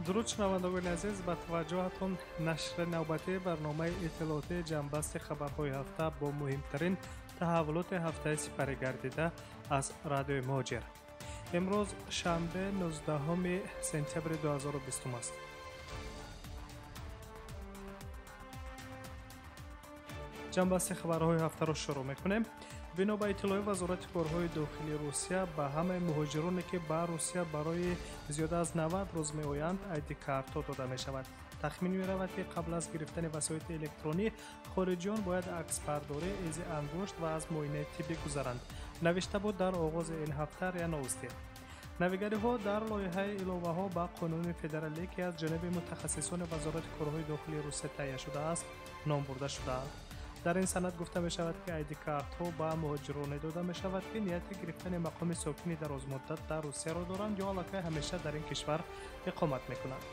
Дуруд, шунавандагони азиз, ба таваҷҷӯҳатон нашри навбатии барномаи иттилоотии ҷамъбасти хабарҳои ҳафта бо муҳимтарин таҳаввулоти ҳафтаи сипарӣ гардида аз радиои Муҳоҷир. Имрӯз шанбе, 19 сентябри 2020 аст. Ҷамъбасти хабарҳои ҳафтаро шурӯъ мекунем. Бино ба иттилои Вазорати корҳои дохилии Русия, ба ҳамаи муҳоҷироне, ки ба Русия барои зиёда аз 90 рӯз меоянд, айди-картҳо дода мешавад. Тахмин меравад, ки қабл аз гирифтани васоити электронӣ хориҷиён бояд аксбардорӣ, изи ангушт ва аз муоинаи тиббӣ гузаранд. Навишта буд дар оғози ин ҳафта РИА Новости. Навигариҳо дар лоиҳаи иловаҳо ба қонуни федералӣ, ки аз ҷониби мутахассисони Вазорати корҳои дохилии Русия таҳия шудааст, ном бурда шудаанд. Дар ин санад гуфта мешавад, ки айди-картҳо ба муҳоҷироне дода мешавад, ки нияти гирифтани мақоми сокини дарозмуддат дар Русияро доранд ё аллакай ҳамеша дар ин кишвар иқомат мекунанд.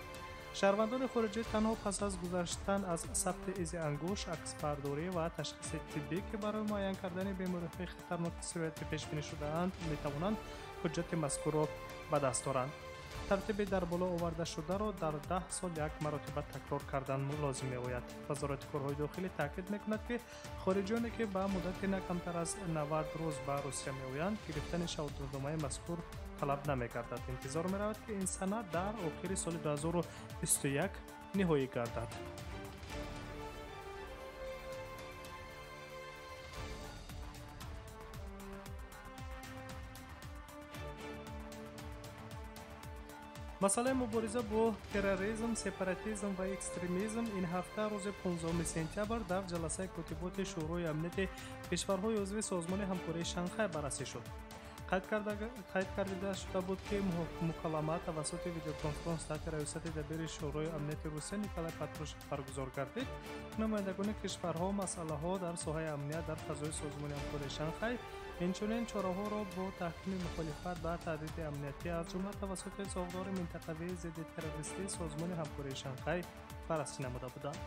Шаҳрвандони хориҷӣ танҳо пас аз гузаштан аз сабти изи ангушт, аксбардорӣ ва ташхиси тиббӣ, ки барои муайян кардани бемориҳои хатарноки сироятӣ пешбинӣ шудаанд, метавонанд ҳуҷҷати мазкурро ба даст оранд. Тартиби дар боло овардашударо дар 10 сол як маротиба такрор кардан лозим меояд. Вазорати корҳои дохилӣ таъкид мекунад, ки хориҷиёне, ки ба муддати на камтар аз 90 рӯз ба Русия меоянд, гирифтани шаҳодатномаи мазкур талаб намегардад. Интизор меравад, ки ин санад дар охири соли 2021 ниҳоӣ гардад. Масъалаи мубориза бо терроризм, сепаратизм ва экстремизм ин ҳафта рӯзи 15 сентябр дар ҷаласаи котиботи Шӯрои амнияти кишварҳои узви Созмони ҳамкории Шанхай баррасӣ шуд. Қайд кардида шуда буд, ки мукалама тавассути видеоконференс таҳти раёсати дабири Шӯрои амнияти Русия Николай Патрушев баргузор гардид. Намояндагони кишварҳо масъалаҳо дар соҳаи амният дар фазои Созмони ҳамкории Шанхай, инчунин чораҳоро бо таҳкими мухолифат ба таҳдиди амниятӣ, аз ҷумла тавассути сохтори минтақавии зидди террористии Созмони ҳамкории Шанхай баррасӣ намуда буданд.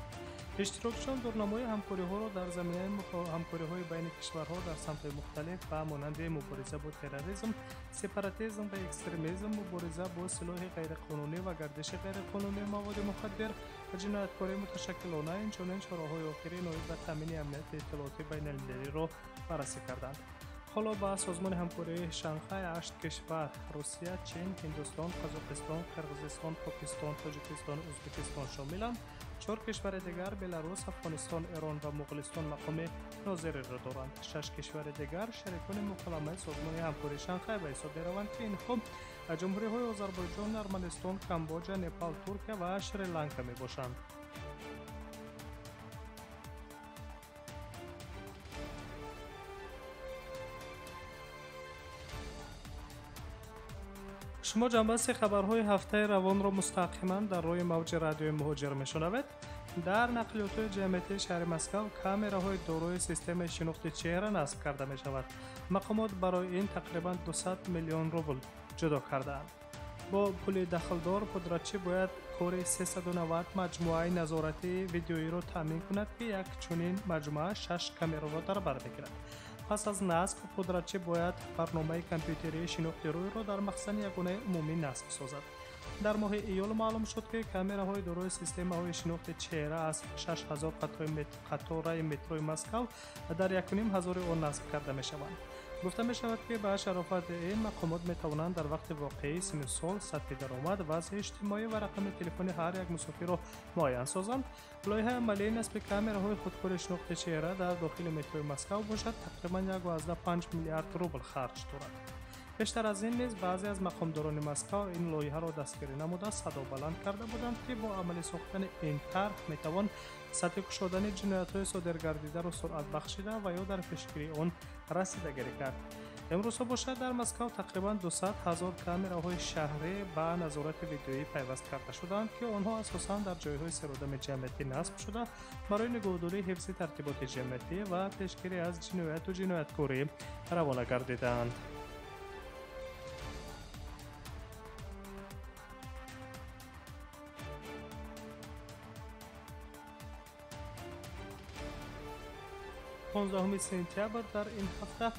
Иштирокчиён дурнамои ҳамкориҳоро дар заминаи ҳамкориҳои байни кишварҳо дар самтҳои мухталиф ба монанди мубориза бо терроризм, сепаратизм ва экстремизм, мубориза бо силоҳи ғайриқонунӣ ва гардиши ғайриқонунии маводи мухаддир ва ҷинояткории муташаккилона, инчунин чораҳои охирӣ ноиб ба таъмини амнияти иттилоотии байналмилалиро баррасӣ карданд. Ҳоло ба Созмони ҳамкории Шанхай 8 кишвар Русия, Чин, Ҳиндустон, Қазоқистон, Қирғизистон, Покистон, Тоҷикистон, Ӯзбекистон шомиланд. 4 кишвари дигар Беларус, Афғонистон, Эрон ва Моғулистон мақоми нозириро доранд. 6 кишвари дигар шарикони мукаламаи Созмони ҳамкории Шанхай ба ҳисоб мераванд, ки инҳо ҷумҳуриҳои Озарбойҷон, Арманистон, Камбоҷа, Непал, Туркия ва Шри-Ланка мебошанд. Шумо ҷамъбасти хабарҳои ҳафтаи равонро мустақиман дар рӯи мавҷи радиои Муҳоҷир мешунавед. Дар нақлиётҳои ҷамъиятии шаҳри Москав камераҳои дорои системаи шинохти чеҳра насб карда мешавад. Мақомот барои ин тақрибан 200 миллион рубл ҷудо кардаанд. Бо пули дахлдор пудратчӣ бояд кори 390 маҷмӯаи назоратии видеоиро таъмин кунад, ки як чунин маҷмӯа 6 камераро дар бар мегирад. Пас аз насб пудратчӣ бояд барномаи компютерии шинохти рӯйро дар махзани ягонаи умумӣ насб созад. Дар моҳи июл маълум шуд, ки камераҳои дорои системаҳои шинохти чеҳра аз 6000 қатораи метрои Москав дар 1,5 ҳазори он насб карда мешаванд. Гуфта мешавад, ки ба шарофати ин мақомот метавонанд дар вақти воқеӣ синну сол, сатҳи даромад, вазъи иҷтимоӣ ва рақами телефони ҳар як мусофирро муайян созанд. Лоиҳаи амалии насби камераҳои худкори шинохти чеҳра дар дохили метрои Москав бошад тақрибан 1,5 миллиард рубл харҷ дорад. Бештар аз ин низ баъзе аз мақомдорони Москав ин лоиҳаро дастгирӣ намуда садо баланд карда буданд, ки бо амалӣ сохтани ин тарҳ метавон сатҳи кушодани ҷиноятҳои содиргардидаро суръат бахшида ва ё дар пешгирии он расидагирӣ кард. Имрӯзҳо бошад дар Москав тақрибан 200 ҳазор камераҳои шаҳрӣ ба назорати видеоӣ пайваст карда шудаанд, ки онҳо асосан дар ҷойҳои серодами ҷамъиятӣ насб шуда барои нигоҳдории ҳифзи тартиботи ҷамъиятӣ ва пешгирӣ аз ҷинояту ҷинояткорӣ равона гардидаанд. 15 сентябр дар ин ҳафта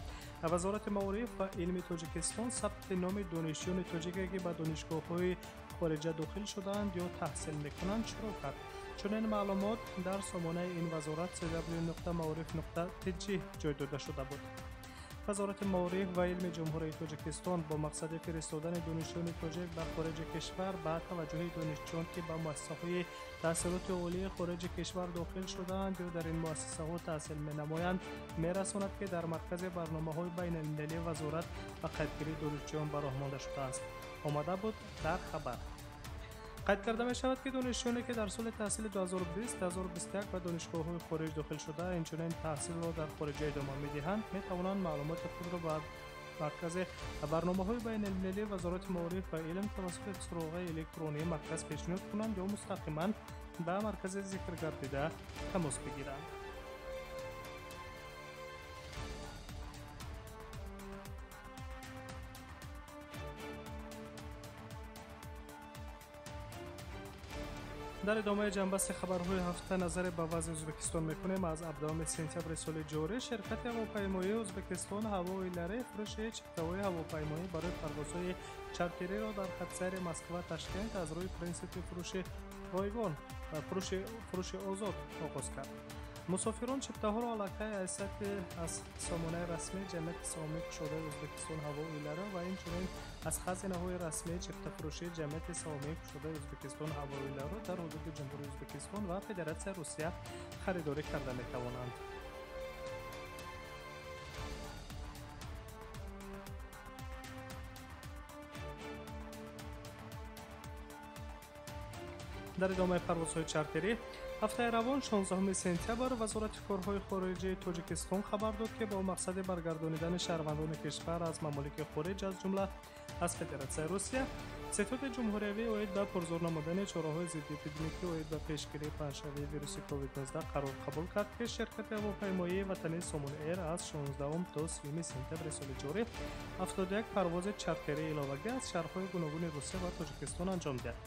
Вазорати маориф ва илми Тоҷикистон сабти номи донишҷӯёни тоҷике, ки ба донишгоҳҳои хориҷа дохил шудаанд ё таҳсил мекунанд шурӯъ кард. Чунин маълумот дар сомонаи ин вазорат cw.maorif.tj ҷой дода шуда буд. Вазорати маориф ва илми Ҷумҳурии Тоҷикистон бо мақсади фиристодани донишҷӯёни тоҷик ба хориҷи кишвар ба таваҷҷӯҳи донишҷӯён, ки ба муассисаҳои таҳсилоти олии хориҷи кишвар дохил шудаанд ё дар ин муассисаҳо таҳсил менамоянд, мерасонад, ки дар маркази барномаҳои байналмилалии вазорат ба қайдгирии донишҷӯён ба роҳ монда шудааст. Омада буд дар хабар. Қайд карда мешавад, ки донишҷӯёне, ки дар соли таҳсили 2020-2021 ба донишгоҳҳои хориҷ дохил шуда, инчунин таҳсилро дар хориҷа идома медиҳанд, метавонанд маълумоти худро ба маркази барномаҳои байналмилалии Вазорати маориф ва илм тавассути суроғаи электронии марказ пешниҳод кунанд ё мустақиман ба маркази зикргардида тамос бигиранд. Дар идомаи ҷанбасти хабарҳои ҳафта назаре ба вазъи Ӯзбекистон мекунем. Аз 17 сентябри соли ҷорӣ ширкати ҳавопаймоии Ӯзбекистон ҳавоилари фурӯши чиптаҳои ҳавопаймоӣ барои парвозҳои чартериро дар хатсайри Москва Ташкент аз рӯи принсипи фурӯши ройгон ва фурӯши озод оғоз кард. Мусофирон чиптаҳоро аллакай аз сомонаи расмии ҷамъияти саҳомии кушодаи Ӯзбекистон ҳавоиларо ва инчунин аз хазинаҳои расмии чиптафурӯшии ҷамъияти саҳомии кушодаи Ӯзбекистон ҳавоиларо дар ҳудуди Ҷумҳурии Ӯзбекистон ва Федератсияи Русия харидорӣ карда метавонанд. Дар идомаи парвозҳои чартерӣ ҳафтаи равон 16 сентябр Вазорати корҳои хориҷии Тоҷикистон хабар дод, ки бо мақсади баргардонидани шаҳрвандони кишвар аз мамолики хориҷ, аз ҷумла аз Федератсияи Русия, ситоди ҷумҳуриявӣ оид ба пурзур намудани чораҳои зиддиэпидемикӣ оид ба пешгирии паҳншавии вируси COVID-19 қарор қабул кард, ки ширкати ҳавопаймоии ватании Сомон Эйр аз 16 то 30 сентябри соли ҷорӣ 71 парвози чартерии иловагӣ аз шаҳрҳои гуногуни Русия ва Тоҷикистон анҷом диҳад.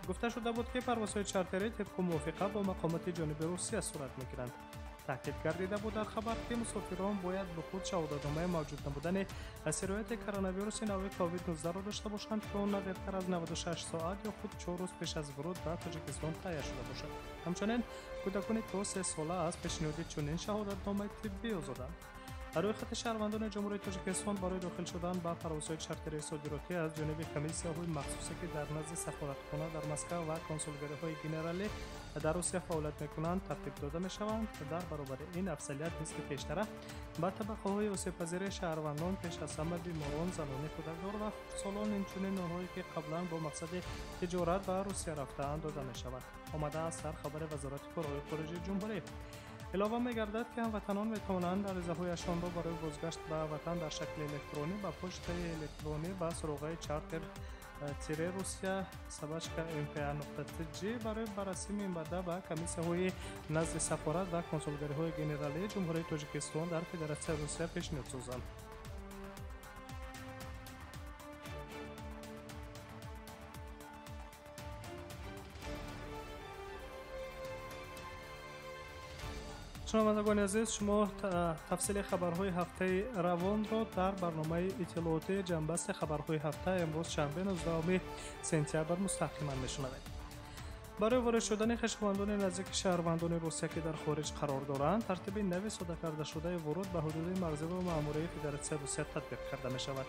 Гуфта шуда буд, ки парвозҳои чартерӣ тибқи мувофиқа бо мақомоти ҷониби Русия сурат мегиранд. Таъкид гардида буд дар хабар, ки мусофирон бояд бо худ шаҳодатномаи мавҷуд набудани сирояти коронавируси нави COVID-19-ро дошта бошанд, ки он на дертар аз 96 соат ё худ 4 рӯз пеш аз вуруд ба Тоҷикистон таҳия шуда бошад. Ҳамчунин кӯдакони то 3 сола аз пешниҳоди чунин шаҳодатномаи тиббӣ озоданд. Рӯйхати шаҳрвандони Ҷумҳурии Тоҷикистон барои дохил шудан ба парвозҳои чартерии содиротӣ аз ҷониби комиссияҳои махсусе, ки дар назди сафоратхона дар Москва ва консулгариҳои генералӣ дар Русия фаъолият мекунанд, тартиб дода мешаванд. Дар баробари ин афзалият мисли пештара ба табақаҳои осебпазири шаҳрвандон, пеш аз ҳама беморон, занони кӯдакдор ва хурдсолон, инчунин онҳое, ки қаблан бо мақсади тиҷорат ба Русия рафтаанд, дода мешавад. Омадааст дар хабари Вазорати корҳои хориҷии ҷумҳурӣ. Илова мегардад, ки ҳамватанон метавонанд аризаҳояшонро барои бозгашт ба ватан дар шакли электронӣ ба почтаи электронӣ ба суроғаи charter-russia@mpa.tj барои баррасӣ минбаъда ба комиссияҳои назди сафорат ва консулгариҳои генералии Ҷумҳурии Тоҷикистон дар Федератсияи Русия пешниҳод созанд. Шунавандагони азиз, шумо тафсили хабарҳои ҳафтаи равонро дар барномаи иттилоотии ҷанбасти хабарҳои ҳафта имрӯз шанбе 19 сентябр мустақиман мешунавед. Барои ворид шудани хешовандони наздики шаҳрвандони Русия, ки дар хориҷ қарор доранд, тартиби нави сода кардашудаи вуруд ба ҳудуди марзиву маъмурии Федератсияи Русия татбиқ карда мешавад.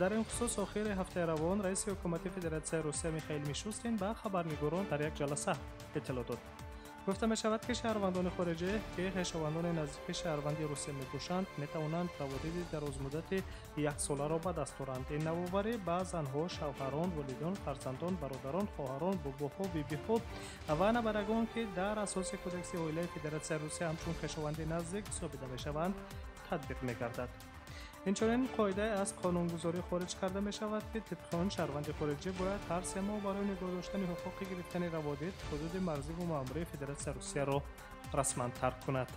Дар ин хусус охири ҳафтаи равон раиси ҳукумати Федератсияи Русия Михаил Мишустин ба хабарнигорон дар як ҷаласа иттилоъ дод. Гуфта мешавад, ки шаҳрвандони хориҷӣ, ки хешовандони наздики шаҳрванди Русия мебошанд, метавонанд раводиди дарозмуддати яксоларо ба даст оранд. Ин навоварӣ ба занҳо, шавҳарон, волидон, фарзандон, бародарон, хоҳарон, бобоҳо, бибиҳо ва набарагон, ки дар асоси Кодекси оилаи Федератсияи Русия ҳамчун хешованди наздик ҳисобида мешаванд, татбиқ мегардад. Инчунин қоидае аз қонунгузорӣ хориҷ карда мешавад, ки тибқи он шаҳрванди хориҷӣ бояд ҳар 3 моҳ барои нигоҳ доштани ҳуқуқи гирифтани раводид ҳудуди марзиву маъмурии Федератсияи Русияро расман тарк кунад.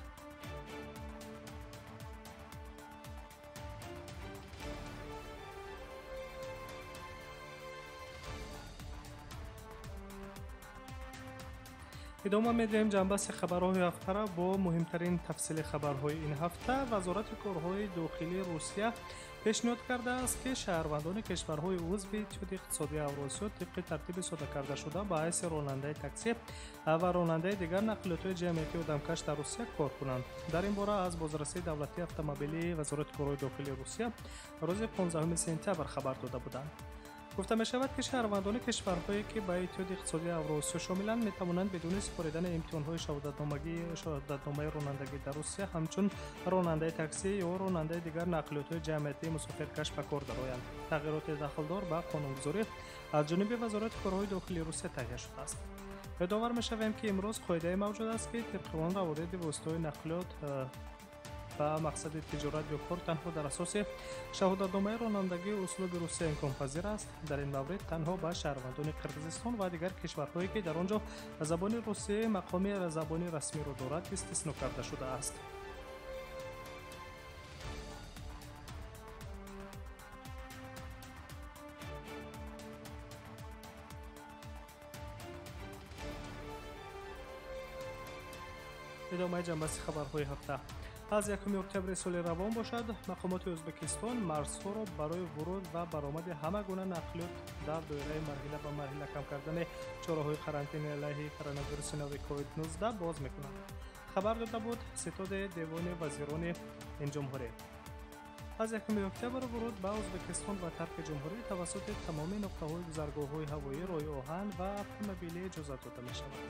Идома медиҳем ҷанбасти хабарҳои ҳафтара бо муҳимтарин тафсили хабарҳои ин ҳафта. Вазорати корҳои дохилии Русия Пешниҳод кардааст, ки шаҳрвандони кишварҳои узви Иттиҳоди иқтисодии Авросиё тибқи тартиби сода кардашуда ба ҳайси ронандаи таксӣ ва ронандаи дигар нақлиётҳои ҷамъиятии одамкаш дар Русия кор кунанд. Дар ин бора аз бозрасии давлатии автомобилии Вазорати корҳои дохилии Русия рӯзи 15 сентябр хабар дода буданд. Гуфта мешавад, ки шаҳрвандони кишварҳое, ки ба Иттиҳоди иқтисодии Авросиё шомиланд, метавонанд бидуни супоридани имтиҳонҳои шаҳодатномаи ронандагӣ дар Русия ҳамчун ронандаи таксӣ ё ронандаи дигар нақлиётҳои ҷамъиятии мусофиркаш ба кор дароянд. Тағйироти дахлдор ба қонунгузорӣ аз ҷониби Вазорати корҳои дохилии Русия таҳия шудааст. Ёдовар мешавем, ки имрӯз қоидае мавҷуд аст, ки тибқи он раводиди воситаҳои нақлиёт ба мақсади тиҷорат ё кор танҳо дар асоси шаҳодатномаи ронандагии услуби Русия имконпазир аст. Дар ин маврид танҳо ба шаҳрвандони Қирғизистон ва дигар кишварҳое, ки дар он ҷо забони русия мақоми забони расмиро дорад, истисно карда шудааст. Идомаи ҷанбаси хабарҳои ҳафта. Аз 1 октябри соли равон бошад, мақомоти Ӯзбекистон марзҳоро барои вуруд ва баромади ҳама гуна нақлиёт дар доираи марҳила ба марҳила кам кардани чораҳои карантини алайҳи коронавируси нави COVID-19 боз мекунанд. Хабар дода буд ситоди Девони вазирони ин ҷумҳурӣ. Аз 1 октябр вуруд ба Ӯзбекистон ва тарки ҷумҳурӣ тавассути тамоми нуқтаҳои гузаргоҳҳои ҳавоӣ, роҳи оҳан ва автомобилӣ иҷозат дода мешавад.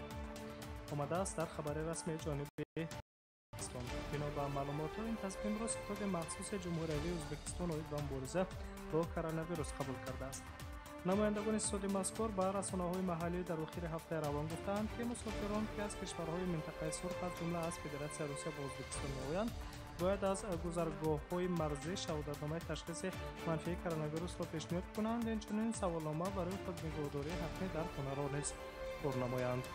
Омадааст дар хабари расмии ҷониби. Бино ба маълумотҳо, ин тасмимро ситоди махсуси Ҷумҳуриявии Ӯзбекистон оид ба мубориза бо коронавирус қабул кардааст. Намояндагони ситоди мазкур ба расонаҳои маҳаллӣ дар охири ҳафтаи равон гуфтаанд, ки мусофирон, ки аз кишварҳои минтақаи сурх, аз ҷумла аз Федератсияи Русия ба Ӯзбекистон меоянд, бояд аз гузаргоҳҳои марзӣ шаҳодатномаи ташхиси манфии коронавирусро пешниҳод кунанд, инчунин саволнома барои худнигоҳдории ҳатмӣ дар хонаро низ пур намоянд.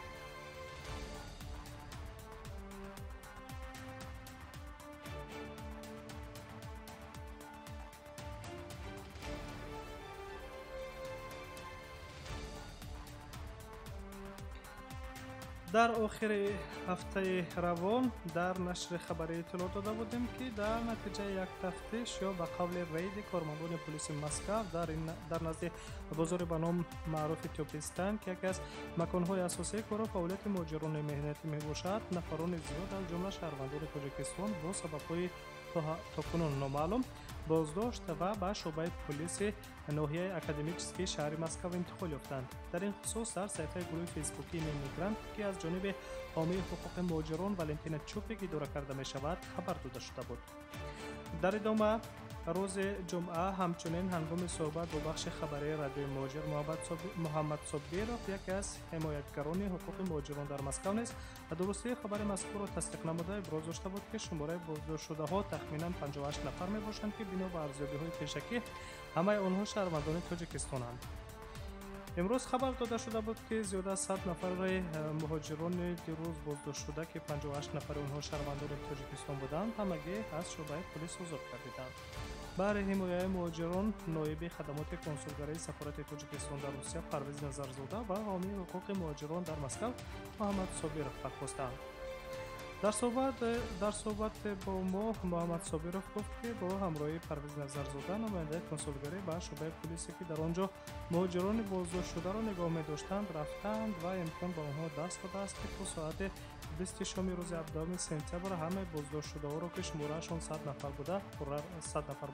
Дар охири ҳафтаи равон дар нашри хабарӣ иттилоъ дода будем, ки дар натиҷаи як тафтиш ё ба қавли рейди кормандони полиси Москав дар назди бозори ба ном маъруфи Тёпистан, ки яке аз маконҳои асосии кору фаъолияти муҳоҷирони меҳнатӣ мебошад, нафарони зиёд, аз ҷумла шаҳрвандони Тоҷикистон, бо сабабҳои то кунун номаълум боздошт ва ба шӯъбаи полиси ноҳияи Академический шаҳри Москав интиқол ёфтанд. Дар ин хусус дар саҳифаи гурӯҳи фейсбукии Мигрант, ки аз ҷониби ҳомии ҳуқуқи муҳоҷирон Валентина Чупик идора карда мешавад, хабар дода шуда буд. Дар идома рӯзи ҷумъа ҳамчунин ҳангоми суҳбат бо бахши хабарии радиои муҳоҷир Муҳаммад Собиров, яке аз ҳимоятгарони ҳуқуқи муҳоҷирон дар Москав низ дурустии хабари мазкурро тасдиқ намуда иброз дошта буд, ки шумораи боздоштшудаҳо тахминан 58 нафар мебошанд, ки бино ба арзёбиҳои пешакӣ ҳамаи онҳо шаҳрвандони Тоҷикистонанд. Имрӯз хабар дода шуда буд, ки зиёда аз 100 нафари муҳоҷирони дирӯз боздоштшуда, ки 58 нафари онҳо шаҳрвандони Тоҷикистон буданд, ҳамагӣ аз шӯъбаи полис озод гардиданд. Баҳри ҳимояи муҳоҷирон ноиби хадамоти консулгарии сафорати Тоҷикистон дар Русия Парвиз Назарзода ва ҳомии ҳуқуқи муҳоҷирон дар Москав Муҳаммад Собиров бархостанд. Дар суҳбат бо мо Муҳаммад Собиров гуфт, ки бо ҳамроҳии Парвиз Назарзода намояндаи консулгарӣ ба шӯъбаи полисе, ки дар он ҷо муҳоҷирони боздоштшударо нигоҳ медоштанд, рафтанд ва имкон ба онҳо даст додааст, ки то соати 20 шоми рӯзи 17 сентябр ҳамаи боздоштшудаҳоро, ки шумораашон 100 нафар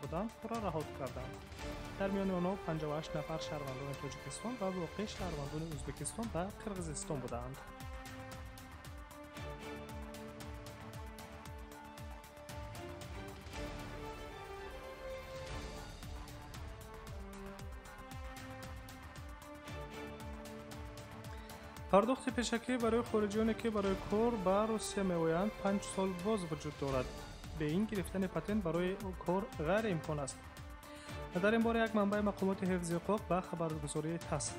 буданд, пурра раҳо карданд. Дар миёни онҳо 58 нафар шаҳрвандони Тоҷикистон ва боқӣ шаҳрвандони Ӯзбекистон ва Қирғизистон буданд. Пардохти пешакӣ барои хориҷиёне, ки барои кор ба Русия меоянд, 5 сол боз вуҷуд дорад. Бе ин гирифтани патент барои кор ғайриимкон аст. Дар ин бора як манбаи мақомоти ҳифзи ҳуқуқ ба хабаргузории ТАСС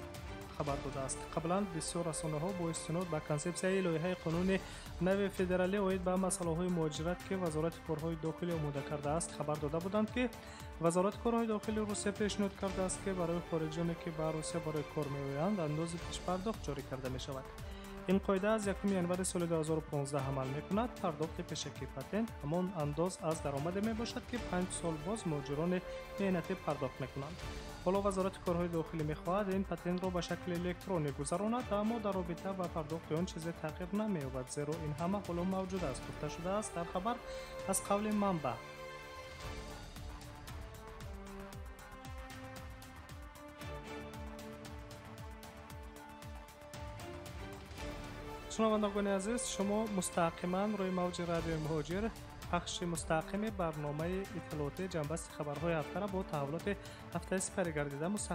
хабар додааст. Қаблан бисёр расонаҳо бо истинод ба консепсияи лоиҳаи қонуни нави федералӣ оид ба масъалаҳои муҳоҷират, ки Вазорати корҳои дохилӣ омода кардааст, хабар дода буданд, ки Вазорати корҳои дохилии Русия пешниҳод кардааст, ки барои хориҷиёне, ки ба Русия барои кор меоянд, андози пешпардохт ҷорӣ карда мешавад. Ин қоида аз 1 январи соли 2015 амал мекунад. Пардохти пешакии патент ҳамон андоз аз даромаде мебошад, ки 5 сол боз муҳоҷирони меҳнатӣ пардохт мекунанд. Ҳоло Вазорати корҳои дохилӣ мехоҳад ин патентро ба шакли электронӣ гузаронад, аммо дар робита ба пардохти он чизе тағйир намеёбад, зеро ин ҳама ҳоло мавҷуд аст, гуфта шудааст дар хабар аз қавли манбаъ. Шунавандагони азиз, шумо мустақиман рӯи мавҷи радиои Муҳоҷир пахши мустақими барномаи иттилоотии ҷамъбасти хабарҳои ҳафтара бо таҳаввулоти ҳафтаи сипарӣ гардида мустақим